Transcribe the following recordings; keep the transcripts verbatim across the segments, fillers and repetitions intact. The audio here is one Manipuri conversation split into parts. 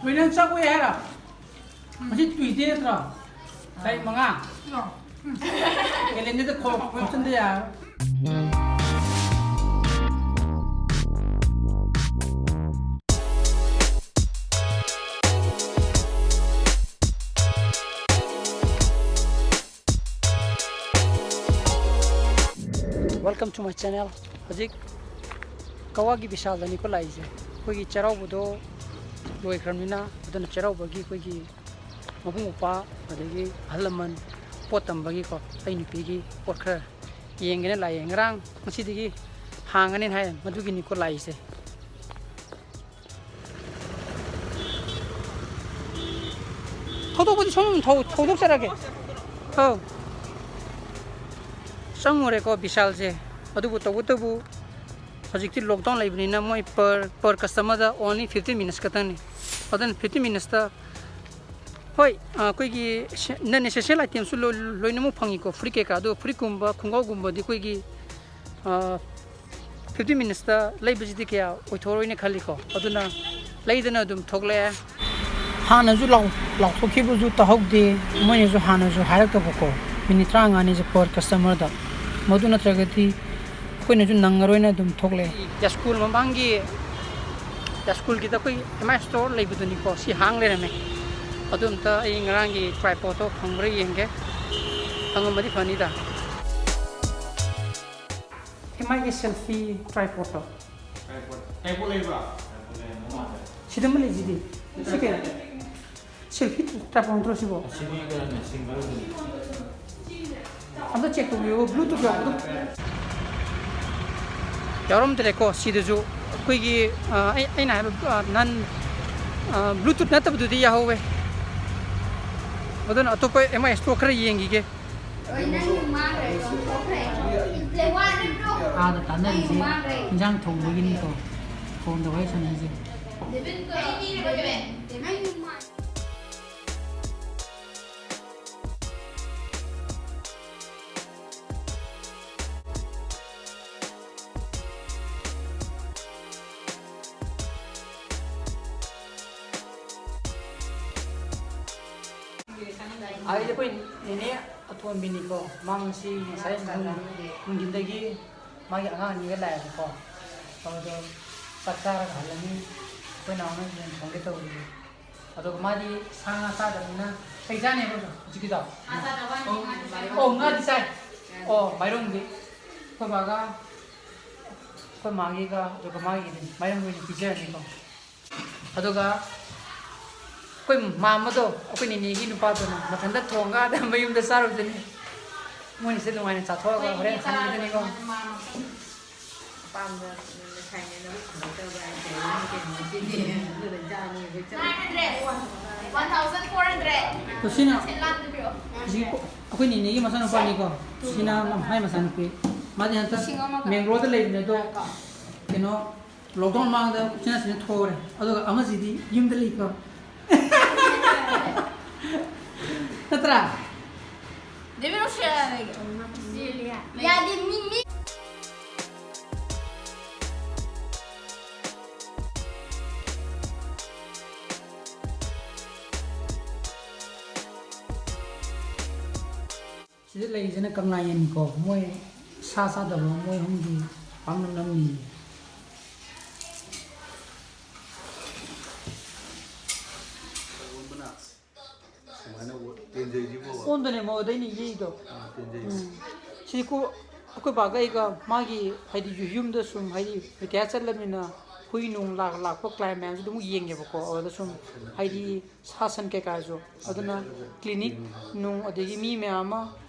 ꯂꯣꯏꯅ ꯆꯥꯛ ꯑꯣꯏ ꯍꯥꯏꯔꯣ? ꯉꯁꯤ Tuesday ꯅꯠꯇ꯭ꯔꯣ? ꯇꯥꯔꯤꯛ ꯃꯉꯥ꯫ ꯀꯦꯂꯦꯟꯗꯔꯗ ꯈꯣ-, ꯈꯣꯠꯆꯟꯗ ꯌꯥꯔꯣꯏ꯫ Welcome to my channel. ꯍꯧꯖꯤꯛ ꯀꯋꯥꯒꯤ ꯕꯤꯁꯥꯜꯗꯅꯤꯀꯣ ꯂꯥꯛꯏꯁꯦ꯫ ꯑꯩꯈꯣꯏꯒꯤ ꯆꯩꯔꯥꯎꯕꯗꯣ ꯂꯣꯏꯈ꯭ꯔꯕꯅꯤꯅ, ꯑꯗꯨꯅ ꯆꯩꯔꯥꯎꯕꯒꯤ ꯑꯩꯈꯣꯏꯒꯤ ꯃꯕꯨꯡ ꯃꯧꯄ꯭ꯋꯥ ꯑꯗꯒꯤ ꯑꯍꯜ ꯂꯃꯟ ꯄꯣꯠ ꯇꯝꯕꯒꯤꯀꯣ, ꯑꯩ ꯅꯨꯄꯤꯒꯤ ꯄꯣꯠ ꯈꯔ ꯌꯦꯡꯒꯦꯅ ꯂꯥꯛꯑꯦ꯫ ꯉꯔꯥꯡ, ꯉꯁꯤꯗꯒꯤ ꯍꯥꯡꯉꯅꯤꯅ ꯍꯥꯏ, ꯃꯗꯨꯒꯤꯅꯤꯀꯣ ꯂꯥꯛꯏꯁꯦ꯫ ꯊꯧꯗꯣꯛꯄꯗꯤ ꯁꯣꯝ ꯊꯧ-, ꯊꯧꯗꯣꯛꯆꯔꯒꯦ꯫ ꯑꯧ꯫ ꯆꯪꯉꯨꯔꯦꯀꯣ ꯕꯤꯁꯥꯜꯁꯦ꯫ ꯑꯗꯨꯕꯨ ꯇꯧꯕꯇꯕꯨ ꯍꯧꯖꯤꯛꯇꯤ lockdown ꯂꯩꯕꯅꯤꯅ ꯃꯣꯏ per, per customerꯗ only fifteen minutes ꯈꯛꯇꯪꯅꯤ꯫ ꯑꯗꯨꯅ fifteen minutesꯇ, ꯍꯣꯏ, ꯑꯩꯈꯣꯏꯒꯤ ꯁꯦ-, non essential itemꯁꯨ ꯂꯣꯏ-, ꯂꯣꯏꯅꯃꯛ ꯐꯪꯉꯤꯀꯣ꯫ ꯐꯨꯔꯤꯠ ꯀꯩꯀꯥ, ꯑꯗꯣ ꯐꯨꯔꯤꯠꯀꯨꯝꯕ, ꯈꯣꯡꯒ꯭ꯔꯥꯎꯒꯨꯝꯕꯗꯤ ꯑꯩꯈꯣꯏꯒꯤ ꯑ, fifteen minutesꯇ ꯂꯩꯕꯁꯤꯗꯤ ꯀꯌꯥ ꯑꯣꯏꯊꯣꯛꯑꯔꯣꯏꯅ ꯈꯜꯂꯤꯀꯣ꯫ ꯑꯗꯨꯅ ꯂꯩꯗꯅ ꯑꯗꯨꯝ ꯊꯣꯛꯂꯛꯑꯦ꯫ ꯍꯥꯟꯅꯁꯨ ꯂꯥꯎ-, ꯂꯥꯎꯊꯣꯛꯈꯤꯕꯁꯨ ꯇꯥꯍꯧꯗꯦ, ꯃꯣꯏꯅꯁꯨ ꯍꯥꯟꯅꯁꯨ ꯍꯥꯏꯔꯛꯇꯕꯀꯣ, minute ꯇꯔꯥꯃꯉꯥꯅꯤꯁꯦ per customerꯗ꯫ ꯃꯗꯨ ꯅꯠꯇ꯭ꯔꯒꯗꯤ ꯑꯩꯈꯣꯏꯅꯁꯨ ꯅꯪꯉꯔꯣꯏꯅ ꯑꯗꯨꯝ ꯊꯣꯛꯂꯛꯑꯦ꯫ ꯌꯥꯏꯁ꯭ꯀꯨꯜ ꯃꯃꯥꯡꯒꯤ, ꯌꯥꯏꯁ꯭ꯀꯨꯜꯒꯤꯗ ꯑꯩꯈꯣꯏ M I store ꯂꯩꯕꯗꯨꯅꯤꯀꯣ, ꯁꯤ ꯍꯥꯡ ꯂꯩꯔꯝꯃꯦ꯫ ꯑꯗꯨ ꯑꯝꯇ ꯑꯩ ꯉꯔꯥꯡꯒꯤ tripodꯇꯣ ꯐꯪꯕ꯭ꯔꯥ ꯌꯦꯡꯒꯦ, ꯐꯪꯉꯝꯃꯗꯤ ꯐꯅꯤꯗ꯫ M I ꯒꯤ selfie tripodꯇꯣ꯫ Tripod, tripod ꯂꯩꯕ꯭ꯔꯥ? ꯁꯤꯗ ꯑꯃ ꯂꯩꯁꯤꯗꯤ꯫ ꯁꯤ ꯀꯩꯅꯣ? Selfie tripod ꯅꯠꯇ꯭ꯔꯣ ꯁꯤꯕꯣ? ꯑꯁꯤꯗꯤ ꯀꯩꯅꯣꯅꯦ, singleꯅꯦ꯫ ꯑꯝꯇ check ꯇꯧꯕꯤꯌꯨ, Bluetooth ꯌꯥꯎꯕꯗꯣ꯫ ꯌꯥꯎꯔꯝꯗ꯭ꯔꯦꯀꯣ ꯁꯤꯗꯁꯨ꯫ ꯑꯩꯈꯣꯏꯒꯤ, ꯑ, ꯑꯩ-, ꯑꯩꯅ ꯍꯥꯏꯕ, ꯑ, non, ꯑ, Bluetooth ꯅꯠꯇꯕꯗꯨꯗꯤ ꯌꯥꯍꯧꯋꯦ꯫ ꯑꯗꯨꯅ ꯑꯇꯣꯞꯄ M I store ꯈꯔ ꯌꯦꯡꯈꯤꯒꯦ꯫ ꯑꯥꯗ ꯇꯥꯟꯅꯔꯤꯁꯦ ꯏꯟꯖꯥꯡ ꯊꯣꯡꯕꯒꯤꯅꯤꯀꯣ, ꯐꯣꯟꯗ ꯋꯥꯔꯤ ꯁꯥꯟꯅꯔꯤꯁꯦ꯫ ꯑꯩ ꯑꯩꯈꯣꯏ ꯅꯦꯅꯦ ꯑꯇꯣꯝꯕꯤꯅꯤꯀꯣ꯫ ꯃꯥ ꯉꯁꯤ ꯉꯁꯥꯏ ꯅꯨꯡ-, ꯅꯨꯡꯊꯤꯟꯗꯒꯤ ꯃꯥꯒꯤ ꯑꯉꯥꯡ ꯑꯅꯤꯒ ꯂꯥꯛꯑꯦꯕꯀꯣ꯫ ꯑꯗꯣ ꯆꯥꯛ ꯆꯥꯔꯒ ꯍꯜꯂꯅꯤ꯫ ꯑꯩꯈꯣꯏ ꯅꯥꯎꯅ ꯌꯦꯟ ꯊꯣꯡꯒꯦ ꯇꯧꯔꯤ꯫ ꯑꯗꯨꯒ ꯃꯥꯗꯤ ꯁꯥ ꯉꯥ ꯆꯥꯗꯕꯅꯤꯅ ꯀꯩ ꯆꯥꯅꯦꯕ ꯍꯧꯖꯤꯛꯀꯤꯗꯣ? ꯑꯣ, ꯉꯥꯗꯤ ꯆꯥꯏ꯫ ꯑꯣ, ꯃꯥꯏꯔꯣꯡꯗꯤ ꯑꯩꯈꯣꯏ ꯕꯥꯒ ꯑꯩꯈꯣꯏ ꯃꯥꯒꯤꯒ ꯑꯗꯨꯒ ꯃꯥꯒꯤꯗꯤ ꯃꯥꯏꯔꯣꯡ ꯑꯣꯏꯅ ꯄꯤꯖꯔꯅꯤꯀꯣ꯫ ꯑꯗꯨꯒ ꯑꯩꯈꯣꯏ ꯃꯥꯝꯃꯗꯣ, ꯑꯩꯈꯣꯏ ꯅꯤꯅꯦꯒꯤ ꯅꯨꯄꯥꯗꯨꯅ ꯃꯊꯟꯇ ꯊꯣꯡꯉꯒ ꯑꯗ ꯃꯌꯨꯝꯗ ꯆꯥꯔꯨꯗꯣꯏꯅꯤ꯫ ꯃꯣꯏꯅꯤꯁꯦ ꯅꯨꯡꯉꯥꯏꯅ ꯆꯥꯊꯣꯛꯑꯒ ꯍꯣꯔꯦꯟ ꯍꯟꯈꯤꯗꯣꯏꯅꯤꯀꯣ꯫ ꯑꯄꯥꯝꯕ ꯂꯩꯁꯥꯏꯅꯦꯅ ꯈꯨꯝꯃꯛꯇꯕ ꯍꯥꯏꯇꯥꯔꯦ꯫ ꯀꯩꯅꯣ ꯁꯤꯗꯤ ꯑꯗꯨꯗ ꯆꯥꯅꯤ, ꯑꯩꯈꯣꯏ ꯆꯥ-, Nine hundred. One thousand four hundred. ꯑꯗꯣ ꯁꯤꯅ ꯁꯦ ꯂꯥꯟꯗ ꯄꯤꯔꯛꯑꯣ꯫ ꯁꯤ ꯑꯩꯈꯣꯏ ꯅꯤꯅꯦꯒꯤ ꯃꯆꯥꯅꯨꯄꯥꯅꯤꯀꯣ꯫ ꯁꯤꯅ ꯃꯥꯏ ꯃꯆꯥꯅꯨꯄꯤ꯫ ꯃꯥꯗꯤ ꯍꯟꯗꯛ ꯂꯤꯁꯤꯡ ꯑꯃꯒ ꯃꯦꯡꯒ꯭ꯂꯣꯔꯗ ꯂꯩꯕꯅꯦ ꯑꯗꯣ꯫ ꯀꯩꯅꯣ, ꯂꯣꯛꯗꯥꯎꯟ ꯃꯃꯥꯡꯗ ꯎꯆꯤꯟ ꯅꯥꯆꯤꯟꯅ ꯊꯣꯛꯈ꯭ꯔꯦ, ꯑꯗꯨꯒ ꯑꯃꯁꯤꯗꯤ ꯌꯨꯝꯗ ꯂꯩꯀꯣ꯫ ꯅꯠꯇ꯭ꯔꯥ? ꯗꯦꯕꯤꯅ ꯁꯦꯔꯥ ꯂꯩꯒꯦ꯫ ꯌꯥꯗꯦ, ꯃꯤ, ꯃꯤ꯫ ꯁꯤꯗ ꯂꯩꯔꯤꯁꯤꯅ ꯀꯪꯂꯥ ꯌꯦꯟꯅꯤꯀꯣ꯫ ꯃꯣꯏ ꯁꯥ ꯆꯥꯗꯕ ꯃꯣꯏ ꯑꯍꯨꯝꯒꯤ ꯄꯥꯛꯅꯝ ꯅꯝꯃꯤ꯫ ꯁꯨꯃꯥꯏꯅ ꯑꯣꯟ-, ꯇꯦꯟꯖꯩꯁꯤꯕꯣꯕ? ꯑꯣꯟꯗꯣꯏꯅꯦ, ꯃꯧꯗꯩꯅꯦ ꯌꯦꯛꯏꯗꯣ꯫ ꯑꯥ, ꯇꯦꯟꯖꯩ꯫ ꯎꯝ꯫ ꯁꯤꯗꯤ ꯀꯣ-, ꯑꯩꯈꯣꯏ ꯕꯥꯒ ꯑꯩꯒ ꯃꯥꯒꯤ, ꯍꯥꯏꯗꯤ, ꯌꯨ-, ꯌꯨꯝꯗ ꯁꯨꯝ, ꯍꯥꯏꯗꯤ, ꯔꯤꯇꯥꯌꯔ ꯆꯠꯂꯕꯅꯤꯅ ꯍꯨꯏ ꯅꯨꯡ ꯂꯥꯛ-, ꯂꯥꯛꯄ ꯀ꯭ꯂꯥꯏꯟ ꯃꯌꯥꯝꯁꯨ ꯑꯗꯨꯝ ꯌꯦꯡꯉꯦꯕꯀꯣ꯫ ꯑꯗꯨꯗ ꯁꯨꯝ, ꯍꯥꯏꯗꯤ, ꯁꯥ ꯁꯟ ꯀꯩꯀꯥꯁꯨ꯫ ꯑꯗꯨꯅ ꯀ꯭ꯂꯤꯅꯤꯛ ꯅꯨꯡ, ꯑꯗꯒꯤ ꯃꯤ ꯃꯌꯥꯝ ꯑꯃ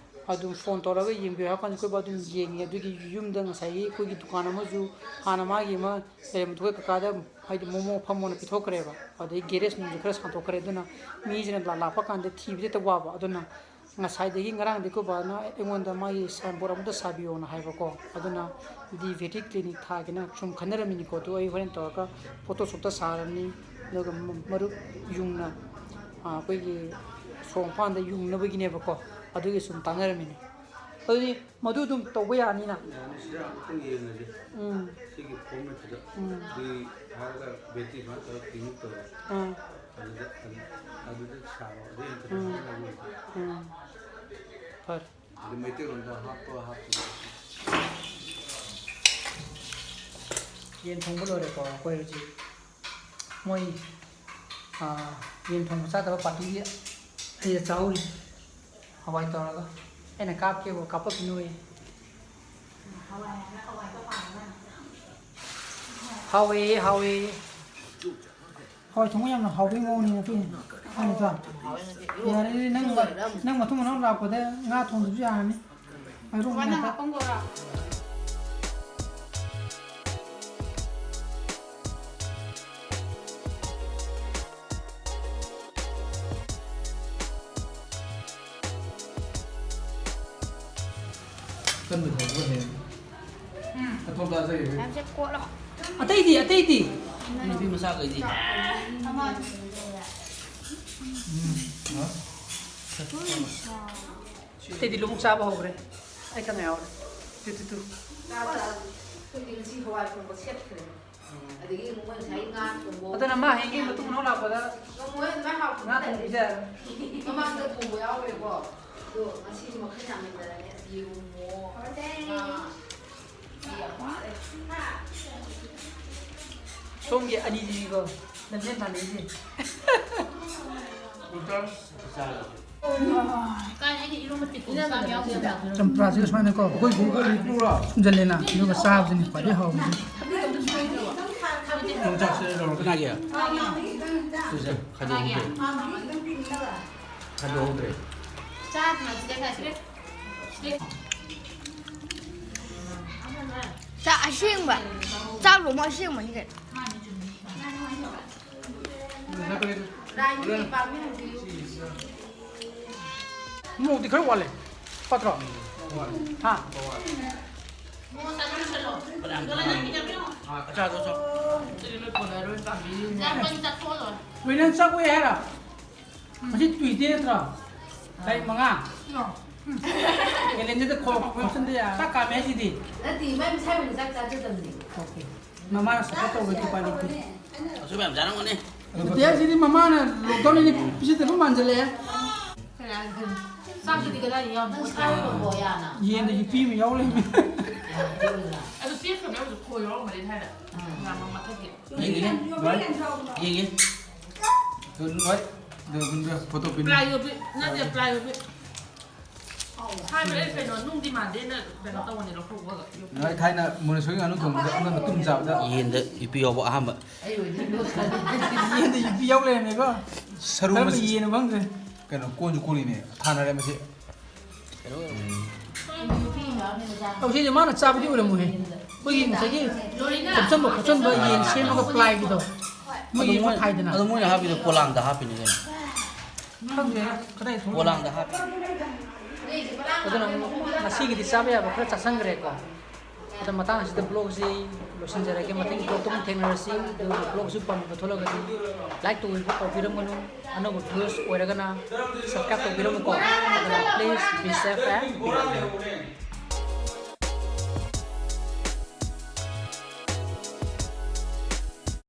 ꯑꯗꯨꯝ ꯐꯣꯟ ꯇꯧꯔꯒ ꯌꯦꯡꯕꯤꯌꯨ ꯍꯥꯏꯕ ꯀꯥꯟꯗ ꯑꯩꯈꯣꯏ ꯕꯥ ꯑꯗꯨꯝ ꯌꯦꯡꯉꯦ꯫ ꯑꯗꯨꯒꯤ ꯌꯨꯝꯗ ꯉꯁꯥꯏꯒꯤ ꯑꯩꯈꯣꯏꯒꯤ ꯗꯨꯀꯥꯟ ꯑꯃꯁꯨ ꯍꯥꯟꯅ ꯃꯥꯒꯤ ꯑꯃ ꯂꯩꯔꯝꯕꯗꯣ ꯑꯩꯈꯣꯏ ꯀꯀꯥꯗ, ꯍꯥꯏꯗꯤ, ꯃꯣꯃꯣ ꯐꯝꯃꯣꯅ ꯄꯤꯊꯣꯛꯈ꯭ꯔꯦꯕ꯫ ꯑꯗꯩ ꯒꯦꯔꯦꯖ ꯅꯨꯡꯁꯨ ꯈꯔ ꯁꯥꯟꯗꯣꯛꯈ꯭ꯔꯦ꯫ ꯑꯗꯨꯅ ꯃꯤꯁꯤꯅ ꯂꯥ-, ꯂꯥꯛꯄ ꯀꯥꯟꯗ ꯊꯤꯕꯗ ꯍꯦꯛꯇ ꯋꯥꯕ꯫ ꯑꯗꯨꯅ ꯉꯁꯥꯏꯗꯒꯤ, ꯉꯔꯥꯡꯗꯒꯤ ꯑꯩꯈꯣꯏ ꯕꯥꯅ ꯑꯩꯉꯣꯟꯗ ꯃꯥꯒꯤ ꯁꯥꯏꯟꯕꯣꯔꯗ ꯑꯃꯇ ꯁꯥꯕꯤꯌꯣꯅ ꯍꯥꯏꯕꯀꯣ꯫ ꯑꯗꯨꯅ ꯗꯤ ꯚꯦꯇꯤ ꯀ꯭ꯂꯤꯅꯤꯛ ꯊꯥꯒꯦꯅ ꯁꯨꯝ ꯈꯟꯅꯔꯝꯃꯤꯅꯤꯀꯣ꯫ ꯑꯗꯨ ꯑꯩ ꯍꯣꯔꯦꯟ ꯇꯧꯔꯒ ꯐꯣꯇꯣꯁꯣꯞꯇ ꯁꯥꯔꯅꯤ꯫ ꯑꯗꯨꯒ ꯃ-, ꯃꯔꯨꯞ ꯌꯨꯡꯅ, ꯑꯥ, ꯑꯩꯈꯣꯏꯒꯤ ꯁꯣꯔꯣꯛ ꯃꯄꯥꯟꯗ ꯌꯨꯡꯅꯕꯒꯤꯅꯦꯕꯀꯣ꯫ ꯑꯗꯨꯒꯤ ꯁꯨꯝ ꯇꯥꯟꯅꯔꯝꯃꯤꯅꯤ꯫ ꯑꯗꯨꯗꯤ ꯃꯗꯨ ꯑꯗꯨꯝ ꯇꯧꯕ ꯌꯥꯅꯤꯅ? ꯌꯥꯅꯤ, ꯁꯤꯗ ꯑꯃꯨꯛꯇꯪ ꯌꯦꯡꯉꯁꯦ꯫ ꯎꯝ꯫ ꯁꯤꯒꯤ ꯐꯣꯔꯃꯦꯠꯁꯤꯗ꯫ ꯎꯝ꯫ ꯑꯗꯨꯒꯤ ꯍꯥꯏꯔꯒ ꯕꯦꯇ꯭ꯔꯤ ꯁꯨꯃꯥꯏꯅ ꯇꯧꯔꯒ ꯀ꯭ꯂꯤꯅꯤꯛ ꯇꯧꯔꯦ꯫ ꯑꯥ꯫ ꯑꯗꯨꯗ, ꯑꯗꯨꯗ ꯁꯥꯔꯣ꯫ ꯑꯗꯨ ꯍꯦꯟꯅ ꯎꯝ꯫ ꯐꯖꯅ ꯂꯧꯔꯣꯏ꯫ ꯎꯝ꯫ ꯐꯔꯦ꯫ ꯑꯗꯨ ꯃꯩꯇꯩꯂꯣꯟꯗ ꯍꯥꯞꯄ ꯍꯥꯞꯄ꯫ ꯌꯦꯟ ꯊꯣꯡꯕ ꯂꯣꯏꯔꯦꯀꯣ꯫ ꯑꯩꯈꯣꯏ ꯍꯧꯖꯤꯛ ꯃꯣꯏ, ꯑꯥ, ꯌꯦꯟ ꯊꯣꯡꯕ ꯆꯥꯗꯕ ꯄꯥꯔꯇꯤꯒꯤ ꯑꯩ ꯆꯥꯍꯧꯔꯤ꯫ ꯍꯋꯥꯏ ꯇꯧꯔꯒ꯫ ꯑꯩꯅ ꯀꯥꯞꯀꯦꯕꯨ ꯀꯥꯞꯄꯛꯈꯤꯅꯨꯌꯦ꯫ ꯍꯥꯎꯋꯦ, ꯍꯥꯎꯋꯦ꯫ ꯍꯋꯥꯏ ꯊꯣꯡꯕ ꯌꯥꯝꯅ ꯍꯥꯎꯕꯒꯤ ꯃꯑꯣꯡꯅꯤ ꯉꯁꯤ꯫ ꯈꯪꯉꯕ꯭ꯔꯥ? ꯌꯥꯔꯦ, ꯅꯪ, ꯅꯪ ꯃꯇꯨꯡ ꯃꯅꯥꯎ ꯂꯥꯛꯄꯗ ꯉꯥ ꯊꯣꯡꯕꯁꯨ ꯌꯥꯔꯅꯤ꯫ ꯃꯥꯏꯔꯣꯡ ꯃꯅꯥ ꯃꯦꯠꯄ꯫ ꯍꯥꯞꯄꯝꯒꯣꯔꯥ? ꯀꯟꯅ ꯊꯧꯕ ꯍꯦꯟꯅ꯫ ꯎꯝ꯫ ꯑꯇꯣꯞꯄ ꯑꯇꯩ ꯍꯦꯛ꯫ ꯃꯌꯥꯝꯁꯦ ꯀꯣꯠꯂꯣ꯫ ꯑꯇꯩꯗꯤ, ꯑꯇꯩꯗꯤ? ꯅꯨꯄꯤ ꯃꯆꯥꯈꯩꯗꯤ? ꯑꯃ꯫ ꯎꯝ꯫ ꯍꯥ? ꯑꯇꯩꯗꯤ ꯂꯣꯏ ꯆꯥꯕ ꯍꯧꯈ꯭ꯔꯦ꯫ ꯑꯩ ꯈꯛ ꯉꯥꯏꯍꯧꯔꯦ꯫ Two, two, two. ꯆꯥꯕ꯫ ꯑꯩꯈꯣꯏꯗꯤ ꯉꯁꯤ ꯍꯋꯥꯏ ꯊꯣꯡꯕ ꯁꯦꯠꯈ꯭ꯔꯦ꯫ ꯑꯗꯒꯤ ꯑꯃꯨꯛ ꯃꯣꯏ ꯉꯁꯥꯏ ꯉꯥ ꯊꯣꯡꯕ꯫ ꯑꯗꯨꯅ ꯃꯥ ꯍꯌꯦꯡꯒꯤ ꯃꯇꯨꯡ ꯃꯅꯥꯎ ꯂꯥꯛꯄꯗ ꯉꯝꯃꯣꯏ, ꯑꯗꯨꯃꯥꯏꯅ ꯍꯥꯎꯇꯕ ꯉꯥ ꯊꯣꯡꯕ ꯂꯩꯔꯦ꯫ ꯄꯤꯖꯔꯅꯤ꯫ ꯃꯃꯥꯡꯗ ꯊꯣꯡꯕ ꯌꯥꯎꯈ꯭ꯔꯦꯀꯣ꯫ ꯑꯗꯣ ꯉꯁꯤꯗꯤ ꯃꯈꯜ ꯌꯥꯝꯃꯟꯗꯅꯅꯦ, ꯌꯦꯔꯨꯝꯃꯣ, ꯉꯥ, ꯁꯤ ꯌꯥꯝ ꯋꯥꯔꯦ꯫ ꯁꯣꯝꯒꯤ ꯑꯅꯤꯁꯤꯅꯤꯀꯣ ꯂꯝꯖꯦꯟ ꯇꯥꯟꯅꯩꯁꯦ꯫ ꯆꯝꯄ꯭ꯔꯥꯁꯤꯒ ꯁꯨꯃꯥꯏꯅꯀꯣ ꯁꯨꯝꯖꯜꯂꯦꯅ, ꯑꯗꯨꯒ ꯆꯥꯕꯁꯤꯅꯤ ꯈ꯭ꯋꯥꯏꯗꯒꯤ ꯍꯥꯎꯕꯁꯦ꯫ ꯌꯣꯡꯆꯥꯛꯁꯦ ꯂꯧꯔꯣ꯫ ꯀꯅꯥꯒꯤ? ꯁꯤꯁꯦ ꯈꯥꯏꯗꯣꯛꯍꯧꯗ꯭ꯔꯦ꯫ ꯈꯥꯏꯗꯣꯛꯍꯧꯗ꯭ꯔꯦ꯫ ꯆꯥꯛ ꯑꯁꯦꯡꯕ꯫ ꯆꯥꯛ ꯂꯣꯃ ꯑꯁꯦꯡꯕꯅꯤ ꯀꯩꯅꯣ꯫ ꯃꯣꯔꯣꯛꯇꯤ ꯈꯔ ꯋꯥꯠꯂꯦ꯫ ꯐꯠꯇ꯭ꯔꯣ? ꯍꯥ? ꯑꯆꯥ, ꯑꯆꯥ, ꯑꯆꯥ꯫ ꯂꯣꯏꯅ ꯆꯥꯛ ꯑꯣꯏ ꯍꯥꯏꯔꯣ? ꯉꯁꯤ Tuesday ꯅꯠꯇ꯭ꯔꯣ? ꯇꯥꯔꯤꯛ ꯃꯉꯥ꯫ Calendar ꯗ ꯈꯣ-, ꯈꯣꯠꯆꯟꯗ ꯌꯥꯔꯣꯏ꯫ ꯆꯥꯛ ꯀꯥꯝꯃꯦ ꯍꯥꯏꯁꯤꯗꯤ꯫ ꯅꯠꯇꯦ, ꯃꯥꯏ ꯃꯁꯥꯏ ꯑꯣꯏꯅ ꯆꯥꯛ ꯆꯥꯖꯗꯕꯅꯦ꯫ Okay꯫ ꯃꯃꯥꯅ support ꯇꯧꯕꯗꯤ ꯎꯄꯥꯏ ꯂꯩꯇꯦ꯫ ꯑꯁꯨꯛ ꯌꯥꯝ ꯆꯥꯔꯝꯒꯅꯤ꯫ ꯅꯠꯇꯦ, ꯁꯤꯗꯤ ꯃꯃꯥꯅ ꯂꯣꯛꯗꯥꯎꯟ ꯑꯅꯤ ꯄꯤꯖꯗꯕ ꯃꯥꯟꯁꯤꯜꯂꯛꯑꯦ꯫ ꯆꯥꯛꯇꯨꯗꯤ ꯀꯗꯥꯏꯗ ꯌꯥꯎꯅꯤ? ꯌꯦꯟꯗ ꯌꯨꯄꯤ ꯑꯃ ꯌꯥꯎ ꯂꯩꯔꯝꯃꯦ꯫ ꯑꯗꯨ ꯄꯤꯛꯈ꯭ꯔꯕꯅꯦ ꯍꯧꯖꯤꯛ ꯈꯣꯏ ꯌꯥꯎꯔꯝꯒꯅꯤ ꯊꯥꯏꯅ꯫ ꯃꯌꯥꯝ ꯑꯃ ꯃꯊꯛꯀꯤ꯫ ꯌꯦꯡꯒꯦ ꯅꯣꯏ ꯌꯦꯡꯒꯦ ꯅꯣꯏ ꯐꯣꯇꯣ ꯄꯤꯅꯤ ꯄ꯭ꯂꯥꯏ ꯌꯣꯄꯤ ꯅꯠꯇꯦ ꯄ꯭ꯂꯥꯏ ꯌꯣꯄꯤ꯫ ꯍꯥꯏꯕꯅꯦ ꯀꯩꯅꯣ ꯅꯨꯡꯗꯤ ꯃꯥꯟꯗꯦꯅ ꯀꯩꯅꯣ ꯇꯧꯕꯅꯦ ꯂꯧꯊꯣꯛꯄꯒ꯫ ꯅꯣꯏ ꯊꯥꯏꯅ ꯃꯨꯔꯦꯁꯣꯏꯒꯤ ꯉꯥꯅꯨ ꯊꯣꯡꯕꯗ ꯑꯃ ꯃꯇꯨꯝ ꯆꯥꯕꯗ ꯌꯦꯟꯗ ꯏꯄꯤ ꯌꯥꯎꯕ ꯑꯍꯥꯟꯕ ꯌꯦꯟꯗ ꯌꯨꯄꯤ ꯌꯥꯎ ꯂꯩꯔꯝꯃꯦꯀꯣ꯫ ꯁꯔꯨ ꯀꯔꯝꯕ ꯃꯆꯤ- ꯌꯦꯟꯅꯣ ꯈꯪꯗ꯭ꯔꯦ꯫ ꯀꯩꯅꯣ ꯀꯣꯟꯁꯨ ꯀꯣꯜꯂꯤꯅꯦ ꯊꯥꯅꯔꯦ ꯃꯁꯤ꯫ ꯇꯧꯁꯤꯁꯦ ꯃꯥꯅ ꯆꯥꯕꯗꯤ ꯑꯣꯏꯔꯝꯃꯣꯏꯍꯦ꯫ ꯑꯩꯈꯣꯏꯒꯤ ꯉꯁꯥꯏꯒꯤ ꯈꯣꯞꯆꯟꯕ ꯈꯣꯠꯆꯟꯕ ꯌꯦꯟ ꯁꯦꯝꯃꯒ ꯄ꯭ꯂꯥꯏꯒꯤꯗꯣ꯫ ꯃꯣꯏ ꯑꯗꯨ ꯌꯦꯡꯕ ꯃꯣꯏ- ꯈꯥꯏꯗꯅ꯫ ꯑꯗꯨ ꯃꯣꯏꯅ ꯍꯥꯞꯄꯤꯗꯣ ꯄꯣꯂꯥꯡꯗ ꯍꯥꯞꯄꯤꯅꯤ ꯀꯩꯅꯣ꯫ ꯈꯪꯗꯦ ꯀꯗꯥꯏ ꯊꯣꯛ- ꯄꯣꯂꯥꯡꯗ ꯍꯥꯞꯄꯤ꯫ ꯑꯗꯨꯅ ꯑꯃꯨꯛ ꯉꯁꯤꯒꯤꯗꯤ ꯆꯥꯕ ꯌꯥꯕ ꯈꯔ ꯆꯥꯁꯟꯈ꯭ꯔꯦꯀꯣ꯫ ꯑꯗꯣ ꯃꯇꯥꯡ ꯑꯁꯤꯗ ꯕ꯭ꯂꯣꯒꯁꯤ ꯂꯣꯏꯁꯤꯟꯖꯔꯒꯦ꯫ ꯃꯊꯪꯒꯤ ꯕ꯭ꯂꯣꯒꯇ ꯑꯃꯨꯛ ꯊꯦꯡꯅꯔꯁꯤ꯫ ꯑꯗꯨꯒ ꯕ꯭ꯂꯣꯒꯁꯨ ꯄꯥꯝꯕꯤꯕ ꯊꯣꯛꯂꯒꯗꯤ ꯂꯥꯏꯛ ꯇꯧꯕꯤꯕ ꯀꯥꯎꯕꯤꯔꯝꯒꯅꯨ꯫ ꯑꯅꯧꯕ ꯚ꯭ꯌꯨꯋꯔꯁ ꯑꯣꯏꯔꯒꯅ ꯁꯕꯁꯀ꯭ꯔꯥꯏꯕ ꯇꯧꯕꯤꯔꯝꯃꯨꯀꯣ꯫ ꯑꯗꯨꯅ please be safe and be healthy.